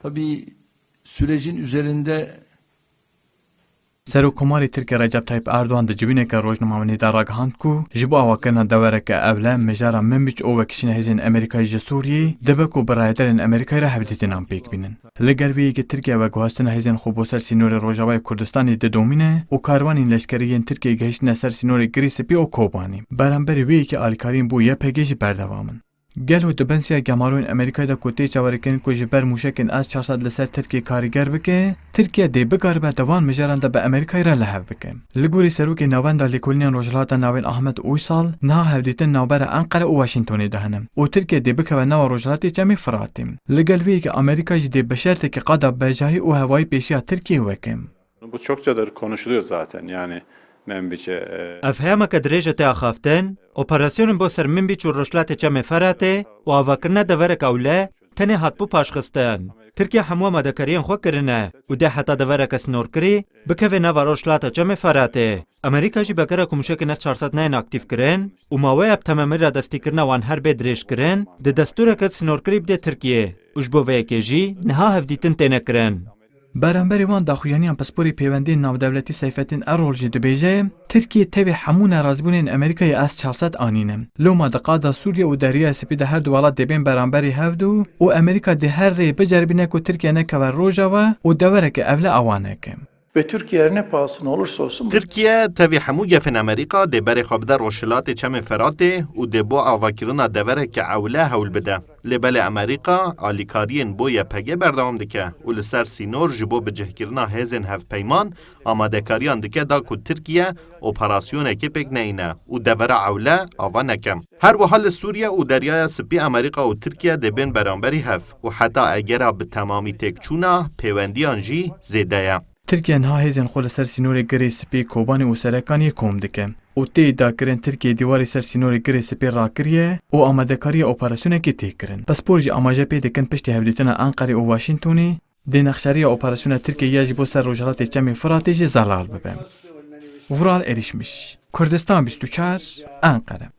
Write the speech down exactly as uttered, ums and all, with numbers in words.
Tabii sürecin üzerinde Serokkomarê Tirkiyê Recep Tayyip Erdogan di civîneke rojnamevanî de ragihand ku ji bo avakirina devereke ewle mijara Minbîc û vekişîna hêzên Amerîkayê ji Sûriyê dibe ku bi rayedarên Amerîkayê re hevdîtinan pêk bînin. Li gel vê yekê Tirkiye veguhastina hêzên xwe bo ser sînorê Rojavayê Kurdistanê didomîne û karwanên leşkerî yên Tirkiyê gihiştine ser sînorê Girê Spî û Kobanê. Beramberî wê yekê alîkariyên bo Y P G jî berdewam in. Gelo di bin siya gemaroyên Amerîkayê de ku tê çaverêkirin ku ji ber mûşekên S çar sed li ser Tirkiyê karîger bike, Tirkiye dê bikaribe di van mijaran de bi Amerîkayê re li hev bike. Li gorî serokê Navenda Lêkolînên Rojhilata Navîn Ahmet Uysal, niha hevdîtin navbera Enqere û Washingtonê de hene û Tirkiye dê bikeve nava Rojhilatê Çemê Firatê. Li gel vê yekê Amerîka jî dê bi şertekî qada bejahî û hewayî pêşiya Tirkiyê weke. Bu çokça da konuşuluyor zaten, yani Menbiç'e, e, Ev heyameke dirêj e tê axaftin, operasyonên bo ser Minbîç û Rojhilatê Çemê Feratê û avakirina deverek ewle tenê hatbû paşxistin. Tirkiye hemû amadekariyên xwe kirine û dê heta devereke sinorkirî bikeve nava Rojhilata Çemê Feratê. Amerîka jî vekere ku mûşekên S çar sed neyên aktîfkirin û maweya bi temamî re destîkirina wan her bê dirêjkirin, di destûreke sinorkirî bide Tirkiyê û ji bo vê yekê jî niha hevdîtin têne kirin. Beramberî wan daxuyaniyan pisporê pêwendiyên navdewletî Seyfettin Erol jî dibêje, Tirkiye tevî hemû nerazîbûnên Amerîkayê S çar sed anîne. Loma di qada Sûriye û Deryaya Spî de her du welat dê bên beramberî hevdu û Amerîka dê her rêyê biceribîne ku Tirkiye nekeve Rojava û devereke ewle awa neke. Ve Türkiye her ne pahasına olursa olsun bu Tirkiye tevî hemû gefên Amerîka dê berê xwe bide Rojhilatê Çemê Feratê û dê bo avakirina devereke ewle hewl bide. Lê belê Amerîka alîkariyên bo Y P G berdewam dike û li ser sînor ji bo bicihkirina hêzên hevpeyman amadekariyan dike da ku Tirkiye operasyonekê pêk neyne û devera ewle ava neke. Her wiha li Sûriye û Deryaya Spî Amerîka û Tirkiye dê bên beramberî hev û heta egera bi temamî têkçûna pêwendiyan jî zêde ye. Tirkiye niha hêzên xwe li ser sînorê Girê Spî, Kobanê û Serekaniyê kom dike û tê îdiakirin Tirkiye dîwarê ser sînorê Girê Spî rakiriye û amadekariya operasyonekê tê kirin. Pispor jî amaje pê dikin piştî hevdîtina Enqerê û Washingtonê dê nexşeriya operasyona Tirkiye ya ji bo ser Rojhilatê Çemê Firatê jî zelal bibe. Vural Erişmiş, Kurdistan bîst û çar, Enqere.